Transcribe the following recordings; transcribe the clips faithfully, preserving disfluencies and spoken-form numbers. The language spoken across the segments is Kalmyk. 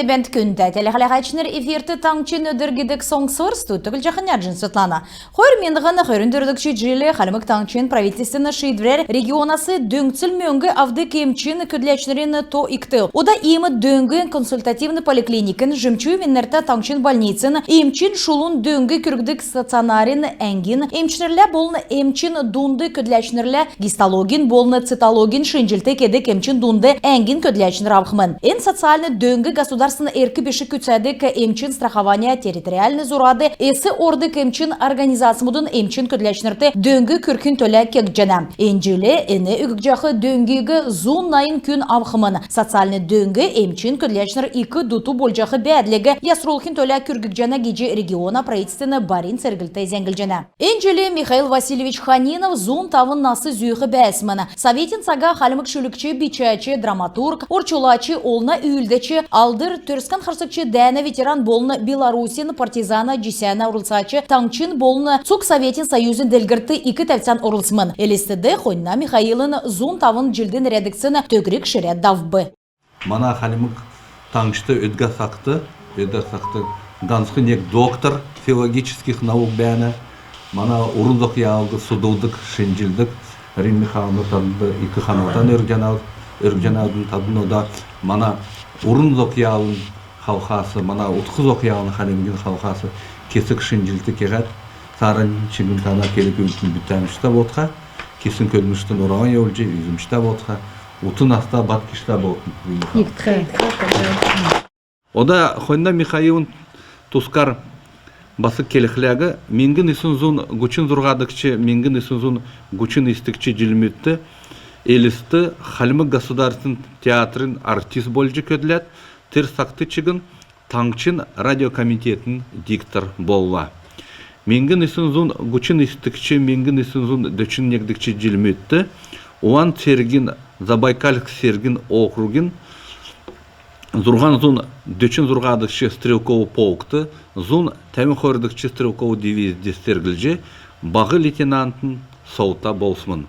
Бәәнт, күндтә телехәләһәчнр! Эфирт «Таңһчин өдр» гидг соңсвр. Студьд Түглҗәхнә Җин Светлана. Хойр миңһн хөрн дөрвдгч җил Хальмг Таңһчин правительствин шиидврәр регионас дөңцл мөңг авдг эмчин көдләчнрин то икдв. Ода иим дөң консультативн поликлиникин, Жемчуевин нертә таңһчин больницин, эмчин шулун дөң күргдг стационарин әңгин эмчнрлә болн эмчин дунд көдләчнрлә гистологин болн цитологин шинҗллт кедг эмчин дунд әңгин көдләчнр авхмн. Эн социальн дөң государственн эрк биш күцәдг эмчин страхования территориальн зурад эс ордг эмчин организацмудын эмчин көдләчнрт дөң күргхин төлә кегдҗәнә. Эн җил эн өггҗәх дөңгиг зун найн күн авхмн. Социальн дөң эмчин көдләчнр ик дуту болҗах бәәдлиг ясрулхин төлә күрггҗәнә гиҗ региона правительствин барин церглт зәңглҗәнә. Эн җил Михаил Васильевич Ханинов зун тавн нас зүүх бәәсмн. Советин цага хальмг шүлгч, бичәч, драматург, орчулач, олна үүлдәч, Алдр Төрскән харсгч дәәнә ветеран болн Беларусин партизана җисәнә орлцач, таңһчин болн цуг Советин Союзин делгрлтд ик тәвцән орулсмн. Элстд Хоньна Михаилин зун тавн җилд нерәдгдсн төгрг ширә давв. Мана Хальмг Таңһчд өдгә цагт, өдгә цагт һанцхн нег доктор филологических наук бәәнә. Мана урн зокъялыг судулдг, шинҗлдг Римма Михайловна, таднд ик ханлтан өргҗәнәв, өргҗәнәвидн. Тадн ода мана урн зокъялын халхас, мана утх зокъялын, хальмгин халхас кесг шинҗллт кеһәд, цааран чигн тана керг-үүлтн бүтәмҗтә болтха, кесн көдлмштн оран йовулҗ үзмҗтә болтха, ут наста, бат кишгтә болтн. Ода Хоньна Михаилин тускар бас келхлә, миңһн йисн зун һучн зурһадгч, миңһн йисн зун һучн йисдгч җилмүдт Элстд Хальмг государственн театрин артист болҗ көдләд, тер цагт чигн таңһчин радиокомитетин диктор болла. Миңһн йисн зун һучн йисдгч, миңһн йисн зун дөчн негдгч җилмүдт Улан цергин Забайкальск цергин округин зурһан зун дөчн зурһадгч стрелков полкд, зун тәвн хойрдгч стрелков дивизьд церглҗ, баһ лейтенантин цолта болсмн.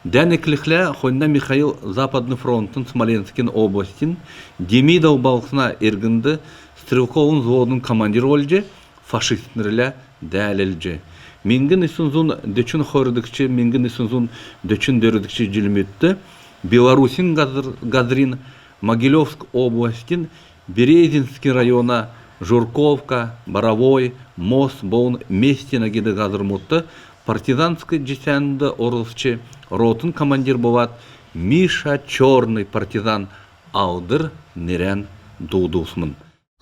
Дән эклхлә, Хоньна Михаил Западн фронтын Смоленскин областин Демидов балһсна эргнд стрелковин взводын командир болҗ, фашистнрлә дәәлдҗ. Миңһн йисн зун дөчн хойрдгч, миңһн йисн зун дөчн дөрвдгч җилмүдт Беларусин һазр-, һазрин Могилевск областин Березинский района Журковка, Боровой, Мост болн Местино гидг һазрмудт партизанск җисәнд орлцҗ, ротын командир болад, Миша Чёрный партизан алдр нерән дуудулсмн.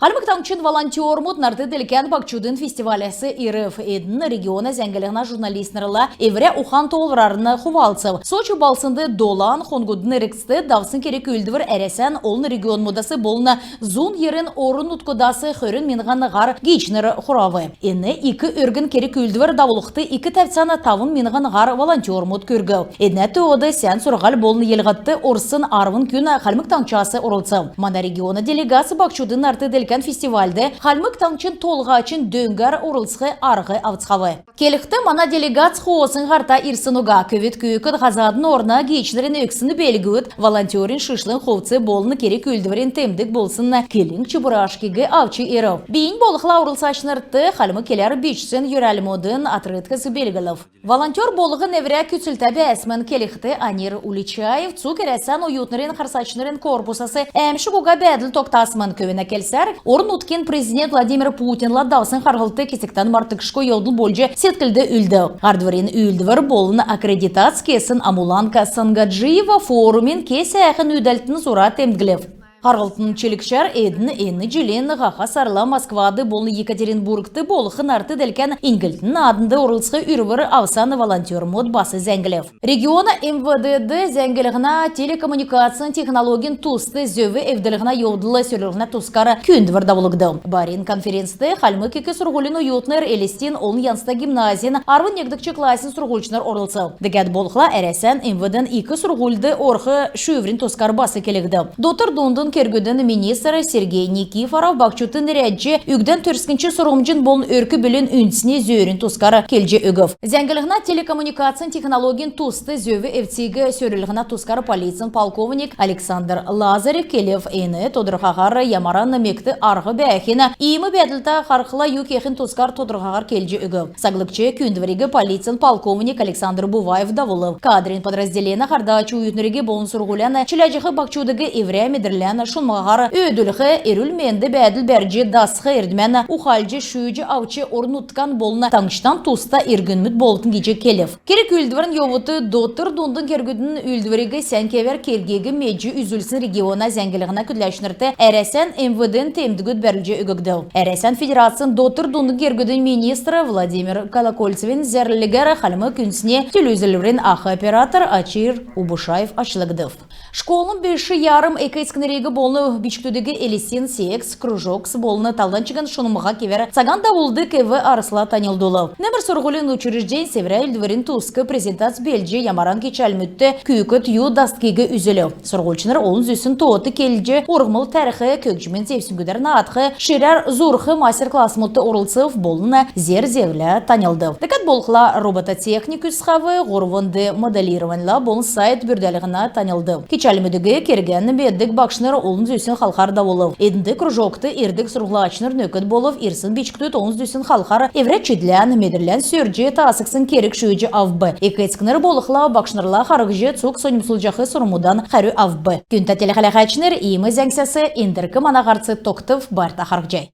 Хальмг Таңһчин волонтермуд нарт-делкән баһчудын фестивальәс ирв. Эдн региона зәңглһнә журналистнрлә эврә ухан-тоолврарн хувалцв. Сочи балһснд долан хонгудын эргцд давсн керг-үүлдвр Әрәсән олн регионмудас болн зун йирн орн-нутгудас хөрн миңһн һар гиичнр хурав. Эн ик өргн керг-үүлдвр давулхд ик тәвцән тавн миңһн һар волонтермуд күргв. Эднә тоод сән сурһуль болн йилһлтд орсн арвн күн Хальмг Таңһчас орлцв. Мана региона делегац баһчудын нарт-делкән фестивальд Хальмг Таңһчин Толһачин дөңгәр орлцх арһ авцхав. Келхд, мана делегац хоосн һарта ирсн уга. Көвүд-күүкд һазадын орна гиичнрин өгсн белгүд, волонтерин шишлң хувц болн керг-үүлдврин темдг болсн килң чебурашкиг авч ирв. Бийнь болхла орлцачнрт хальмг келәр бичсн йөрәлмүдин открыткс белглв. Волонтер болһн эврә күцлтә бәәсмн. Келхд, Анир Уличаев цуг Әрәсән оютнрин харсачнрин корпусас әәмшг уга бәәдл тогтасмн. Көвүнә келсәр, орн-нутгин президент Владимир Путинлә давсн харһлт кесгтән мартгдшго йовдл болҗ седклд үлдв. Һардврин үүлдвр болн аккредитац кесн Амуланка Сангаджиева форумин кесг сәәхн үүдәлтин зура темдглв. Харһлтын чилгчәр эдн эн җилин һаха сарла Москвад болн Екатеринбургт болх нарт-делкән иньгллтин нааднд орлцх үрвр авсан волонтермуд бас зәңглв. Региона МВД-д зәңглһнә, телекоммуникацин технологин туст зөв эвдлһнә йовдл сөрлһнә тускар күүндвр давулгдв. Барин конференцд Хальмг ик сурһулин оютнр, Элстин олн янзта гимназин арвн негдгч классин сурһульчнр орлцв. Дәкәд болхла Әрәсән МВД-н ик сурһульд орх шүүврин тускар бас келгдв. Дотр-дундын кергүдин министр Сергей Никифоров баһчудт нерәдҗ, үгдән төрскнч сурһмҗин болн өрк-бүлин үндсн зөөрин тускар келҗ өгв. Зәңгллһнә-телекоммуникацин технологин туст зөв эвдсиг сөрлһнә тускар полицин полковник Александр Лазарев келв. Эн тодрхаһар ямаран мект арһ бәәхин, иим бәәдлтә харһхла ю кехин тускар тодрхаһар келҗ өгв. Саглгч күүндвриг полицин полковник Александр Буваев давулв. Кадрин подразделенә һардач оютнриг болн сурһулян чиләҗәх баһчудыг эврә медрлән шунмһаһар өөдлүлх, эрүл-менд бәәдл бәрҗ дасх, эрдмән ухалҗ шүүҗ авч орн-нутгтан болн таңһчтан туста иргнмүд болтн гиҗ келв. Керг-үүлдврин йовудт дотр-дундын кергүдин үүлдвриг сән кевәр кергиг медҗ үзүлсн региона зәңгллһнә көдләчнрт Әрәсән МВД-н темдгүд бәрүлҗ өггдв. Әрәсән Федерацин дотр-дундын кергүдин министр Владимир Колокольцевин зәрлгәр Хальмг үндсни телеүзүлврин ах оператор Ачир Убушаев ачлгдв. Школын биш ярм эк-эцкнриг болн бичкдүдиг Элстин секц, кружокс болн талдан чигн шунмһа кевәр цаган давулдг эв-арһсла таньлдулв. Немр сурһулин учреждень эврә үүлдврин туск презентац белдҗ, ямаран кичәлмүдт күүкд ю дасдгиг үзүлв. Сурһульчнр олн зүсн тоот келҗ, урһмл тәрх, көгҗмин зевсгүдәр наадх, ширәр зурх мастер-классмудт орлцв болн зер-зевлә таньлдв. Дәкәд болхла робототехник үзхәв, һурвн дэ моделированьла болн сайт бүрдәлһнә таньлдв. Кичәлмүдиг кергән меддг багшнр олн зүсн халхар давулв. Эднд кружокт ирдг сурһлачнр нөкд болв. Ирсн бичкдүд олн зүсн халхар эврә чидлән, медрлән сөрҗ, таасгдсн керг шүүҗ авв. Эк-эцкнр болхла багшнрла харһҗ, цуг соньмсулҗах сурврмудан хәрү авв. Күндтә телехәләһәчнр, иим зәңгсәс эндрк мана һарц тогтв. Байрта харһий.